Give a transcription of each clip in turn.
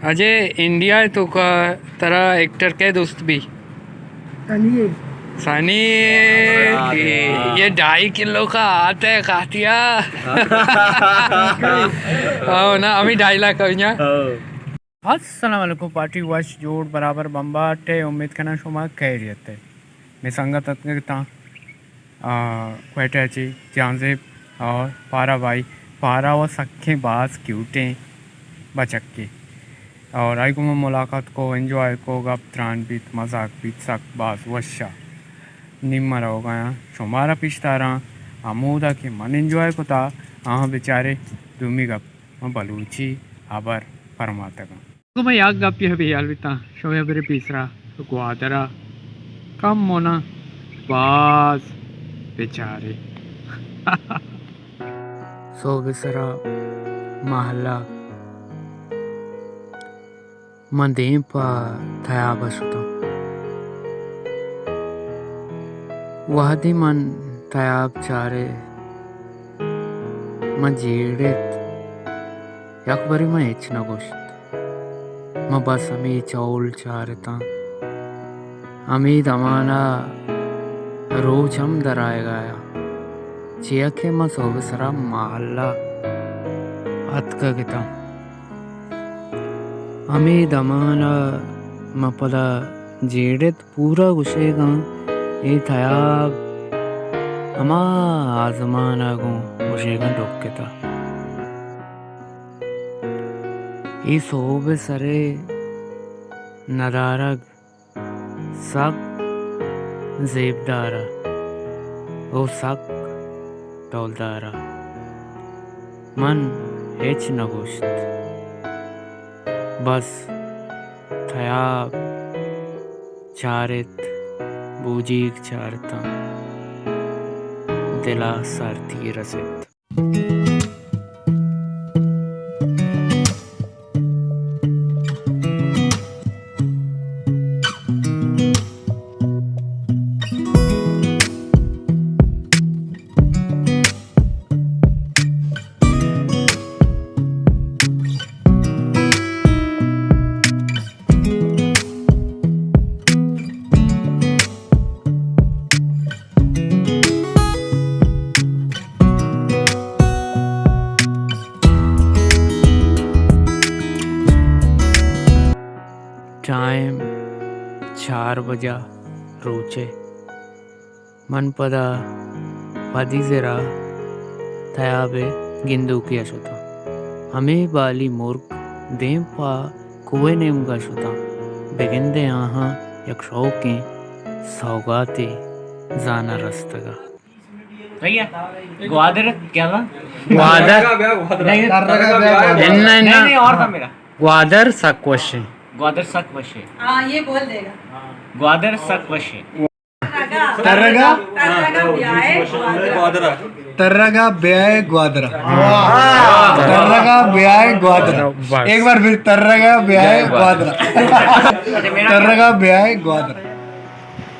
اجے، انڈیا ءِ توکا ترا ایکٹر کئے دوست بی؟ سنی۔ سنی، ہاں، یہ ڈھائی کلو کا ہاتھ ہے، کاتیا۔ او نا، ہمیں ڈائیلاگ کہیاں۔ ہاں۔ السلام علیکم پارٹی، وش جوڑ برابر بمباٹ ئے، امید کناں شما خیریت ئے۔ مئے سنگت اتکگ اتاں، آ، کوئٹہ چی جہانزیب اور پارا بھائی۔ پارا و سکیں باز کیوٹیں بچکے اور آئی گوں من ملاقات کو، انجوائے کو، گپ تران بیت، مزاک بیت، سک باز وشا۔ نی من روگایاں شمارا پیش داراں، ہمودا کہ من انجوائے کتا، آہاں بچارے دومی گپ من بلوچی ہبر پرماتگاں۔ گوں من یک گپے ءَ بے ہیال بیتاں، شمئے ہبرے پیسرا گوادر ءَ کم منا باز بچارے۔ سہب ءِ سرا مہلا من دیم پہ تیاب ءَ شتاں۔ وہدے من تیاب چارے، من جیڑت، یک برے من ہچ نہ گوشت۔ من بس ہمے چول چارتاں۔ ہمے دمان ءَ روچ ہم در آیگ ءَ اَت، چیا کہ من سہب ءِ سرا مہلا اتکگ اتاں۔ ہمے دمان ءَ من پدا جیڑت، پورا گوشیگاں اے تیاب ہما آزمان ءَ گوں گوشیگاں ڈکتہ۔ اے سہب ءِ سر ءِ ندارگ سک زیبدار ءُ سک ڈولدار ءَ۔ من ہچ نہ گوشت، بس تیاب چارت، بوجیگ چارتاں، دل ءَ سردی رست۔ ٹائم چار بجہ روچ ءِ۔ من پدا پدی زرا تیاب ءِ گندوکی ءَ شتاں۔ ہمے بالی مرگ دیم پہ کوہ ءِ نیمگ ءَ شتاں۔ بگندئے آہاں یک شوکیں سوگاتے زان ءَ رستگ ءَ۔ بھیا، گوادر کیا تھا؟ گوادر۔ نہیں، نہیں، نہیں، اور تھا میرا۔ گوادر سک وش ہے۔ گوادر سک وش ہے۔ ہاں، یہ بول دے گا۔ گوادر سک وش ہے۔ ترگا؟ ترگا بیائے گوادر ءَ۔ ترگا بیائے گوادر ءَ۔ ترگا بیائے گوادر ءَ۔ بس۔ ایک بار پھر، ترگا بیائے گوادر ءَ۔ ترگا بیائے گوادر ءَ۔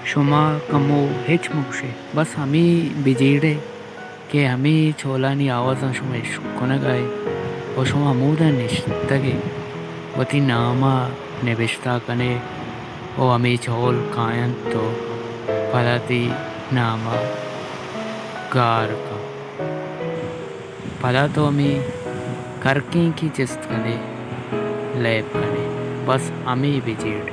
شما کمو ہچ مگوشے، بس ہمے بجیڑے کہ ہمے چولانی آوازاں شما اشکنگ ءَ ئے ءُ شما ہمودا نشتگ ئے، وتی نام ءَ نبشتہ کن ئے ءُ ہمے چول کاینت ءُ پدا تئی نام ءَ گار کنت۔ پدا تو ہمے کرکینکی چست کن ئے، لیب کن ئے، بس ہمے بجیڑ۔